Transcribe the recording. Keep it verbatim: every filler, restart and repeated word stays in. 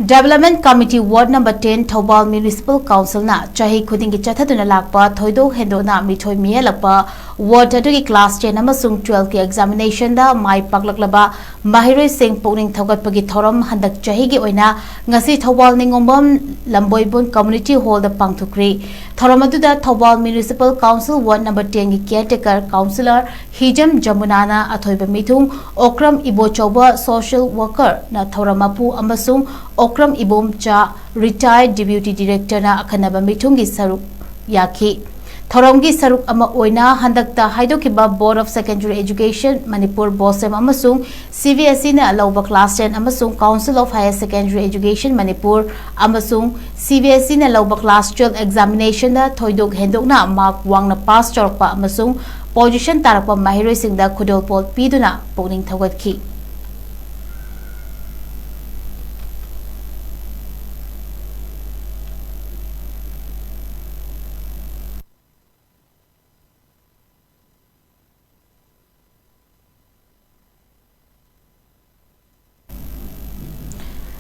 Development Committee Ward Number ten Thoubal Municipal Council ꯅ ꯆꯍꯤ ꯈꯨꯗꯤꯡꯒꯤ ꯆꯠꯊꯗꯨꯅ ꯂꯥꯛꯄ ꯊꯣꯏꯗꯣꯛ ꯍꯦꯟꯗꯣꯛꯅ ꯃꯤꯊꯣꯏ ꯃꯤꯍꯦꯜꯂꯛꯄ Ward ꯑꯗꯨꯒꯤ Class ten ꯑꯃꯁꯨꯡ twelve ꯀꯤ Examination ꯗ ꯃꯥꯏ ꯄꯥꯛꯂꯛꯂꯕ ꯃꯍꯩꯔꯣꯏꯁꯤꯡ ꯄꯨꯛꯅꯤꯡ ꯊꯧꯒꯠꯄꯒꯤ ꯊꯧꯔꯝ ꯍꯟꯗꯛ ꯆꯍꯤꯒꯤ ꯑꯣꯏꯅ ꯉꯁꯤ ꯊꯧꯕꯥꯜ ꯅꯤꯉꯣꯝꯕꯝ ꯂꯝꯕꯣꯏꯕꯨꯡ Community Hall ꯗ ꯄꯥꯡꯊꯣꯛꯈ꯭ꯔꯤ꯫ ꯊꯧꯔꯝ ꯑꯗꯨꯗ Thoubal Municipal Council Ward Number ten ꯒꯤ Caretaker Councillor ꯍꯤꯖꯝ ꯖꯃꯨꯅꯥꯅ ꯑꯊꯣꯏꯕ ꯃꯤꯊꯨꯡ, ꯑꯣꯀ꯭ꯔꯝ ꯏꯕꯣꯆꯧꯕ Social Worker ꯅ ꯊꯧꯔꯝ ꯃꯄꯨ ꯑꯃꯁꯨꯡ Okram Ibomcha Retired Deputy Director ꯅ ꯑꯈꯟꯅꯕ ꯃꯤꯊꯨꯡꯒꯤ ꯁꯔꯨꯛ ꯌꯥꯈꯤ꯫ ꯊꯧꯔꯝꯒꯤ ꯁꯔꯨꯛ ꯑꯃ ꯑꯣꯏꯅ ꯍꯟꯗꯛꯇ ꯍꯥꯏꯗꯣꯛꯈꯤꯕ Board of Secondary Education Manipur, BOSEM, ꯑꯃꯁꯨꯡ CBSE ꯅ ꯂꯧꯕ Class ten ꯑꯃꯁꯨꯡ Council of Higher Secondary Education Manipur ꯑꯃꯁꯨꯡ CBSE ꯅ ꯂꯧꯕ Class twelve Examination ꯗ ꯊꯣꯏꯗꯣꯛ ꯍꯦꯟꯗꯣꯛꯅ mark ꯋꯥꯡꯅ pass ꯇꯧꯔꯛꯄ ꯑꯃꯁꯨꯡ position ꯇꯥꯔꯛꯄ ꯃꯍꯩꯔꯣꯏꯁꯤꯡꯗ ꯈꯨꯗꯣꯜꯄꯣꯠ ꯄꯤꯗꯨꯅ ꯄꯨꯛꯅꯤꯡ ꯊꯧꯒꯠꯈꯤ꯫